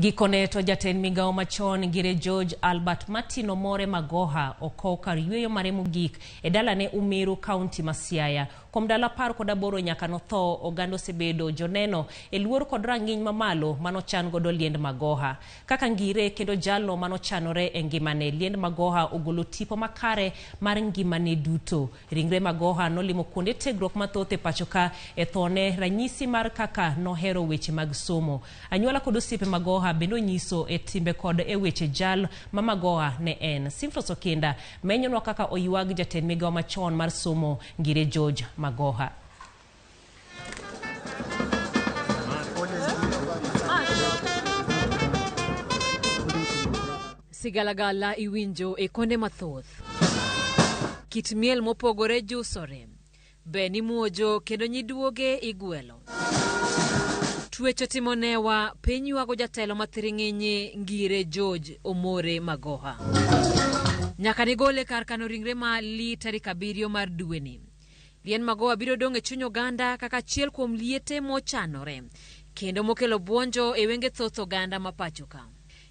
Gikone to jatend migawo machon Ngire George Albert Martin Omore Magoha okow kar yueyo mare mogik e dalane Umiru, kaunti ma Siaya. Kuom ndalo 18 nyaka notho, oganda osebedo joneno e luor kod rang'iny mamalo manochan godo liend Magoha. Kaka ngire kendo jalno manochanore e ngimane, liend Magoha ogolo tipo makare mar ngimane duto. Ringre Magoha nolimo kuonde tiegruok mathoth e pachoka e thone ranyisi mar kaka nohero weche mag somo. Anyuola kod osiepe Magoha bende onyiso e timbe kod e weche jal ma Magoha ne en. Simfros Okinda menyonwa kaka oywag jatend migawo machon mar somo Ngire George Magoha. Sigalagala iwinjo e konde mathoth. Kit miel mopogore jusore. Be nimuojo kendo nyiduoge igwelo. Twech otimo newa, piny ywago jatelo ma thiring'inyi Ngire George Omore Magoha. Nyaka nigole kar kano ringre ma li tarik 7 mar dweni. Lien Magoha biro dong' e chuny oganda kaka achiel kuom liete mochanore kendo mokelo buonjo e wenge thoth oganda ma pacho ka.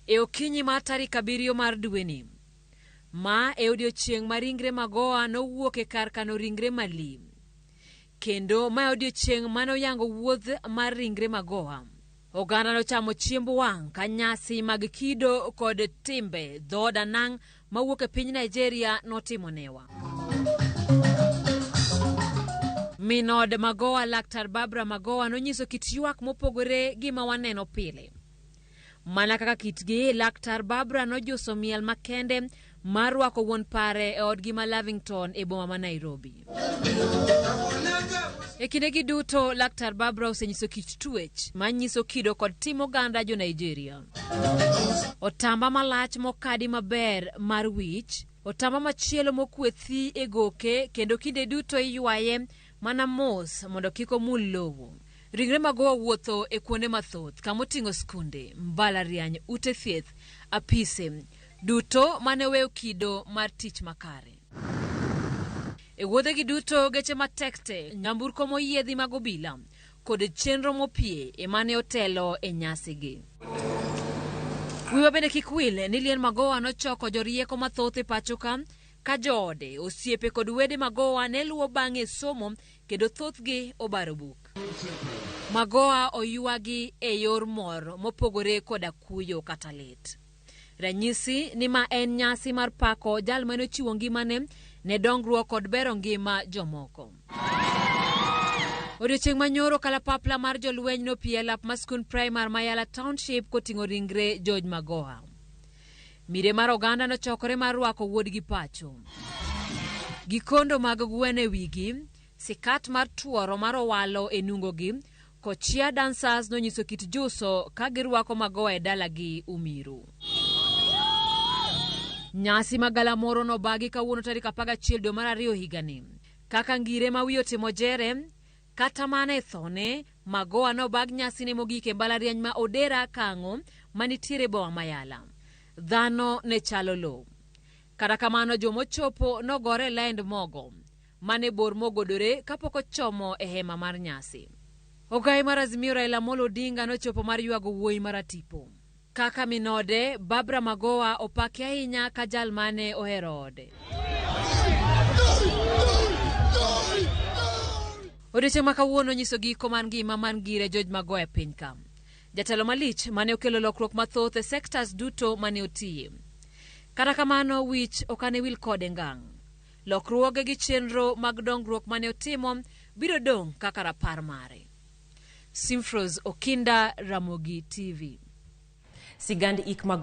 E okinyi mar tarik 7 mar dweni, ma e odiechieng' ma ringre Magoha nowuok e kar kano ringre Mali. Kendo ma e odiechieng' mane oyango wuodh mar ringre Magoha. Oganda nochamo chiemb wang' ka nyasi mag kido kod timbe dhood Anang' mawuok e piny Nigeria notimo newa. Min od Magoha Laktar Barbara Magoha nonyiso kit ywak mopogore gi ma waneno pile. Mana kaka kitgi, Laktar Barbara nojuso miel makende mar rwako wuon pare e odgi ma Lavington e boma ma Nairobi. E kindegi duto, Laktar Barbara osenyiso kit twech manyiso kido kod tim oganda jo Nigeria. Otamba malach mokadi maber mar wich, otamba machielo mokwethi e goke kendo kinde duto iywaye mana mos mondo kik omul lowo. Ringre Magoha wuotho e kuonde mathoth kama oting'o skunde, mbalariany, ute thieth, apise, duto mane oweyo kido mar tich makare. E wuodhegi duto geche matek tek, nyamburko moyiedhi mag obila kod chenro mopie emane otelo e nyasigi. Wiwa bende kik wil ni Lien Magoha nochoko jorieko mathoth e pacho ka ka joode, osiepe kod wede Magoha ne luwo bang'e e somo kendo thothgi obaro buk. Magoha oywagi e yor mor mopogore koda kuyo kata lit. Ranyisi ni ma en nyasi mar pako jal mane ochiwo ngimane ne dongruok kod bero ngima jomoko. Odiochieng' manyoro kalapapla mar jolweny nopie e lap mar skund primar ma Yala Township koting'o ringre George Magoha. Mire mar oganda nochokore mar rwako wuodgi pacho. Gikondo mag gweno e wigi, sikat mar tuoro mar owalo e nungogi, Kochia dancers nonyiso kit juso ka girwako Magoha e dalagi Umiru. Nyasi mag galamoro nobagi kawuono tarik 11 dwe mar 2 higani. Kaka ngire ma wiye otimo jere, kata mana e thone, Magoha nobag nyasine mogik e mbalariany ma Odera Kang'o manitiere boma ma Yala. Dhano ne chalo lowo. Kata kamano jomochopo nogore e laend mogo mane bor mogodore kapok ochomo e hema mar nyasi. Ogai mar Azimio Raila Amolo Odinga nochopo mar ywago wuoyi maratipo. Kaka minode, Barbara Magoha opake ahinya ka jal mane ohero ode. Odiechieng' ma kawuono nyiso giko mar ngima mar Ngire George Magoha e piny ka. Jatelo malich mane okelo lokruok mathoth e sectors duto mane otiye. Kata kamano wich ok ane wil kode ngang'. Lokruoge gi chenro mag dongruok mane otimo biro dong' kaka rapar mare. Simfros Okinda, Ramogi TV. Sigand ik Magoha.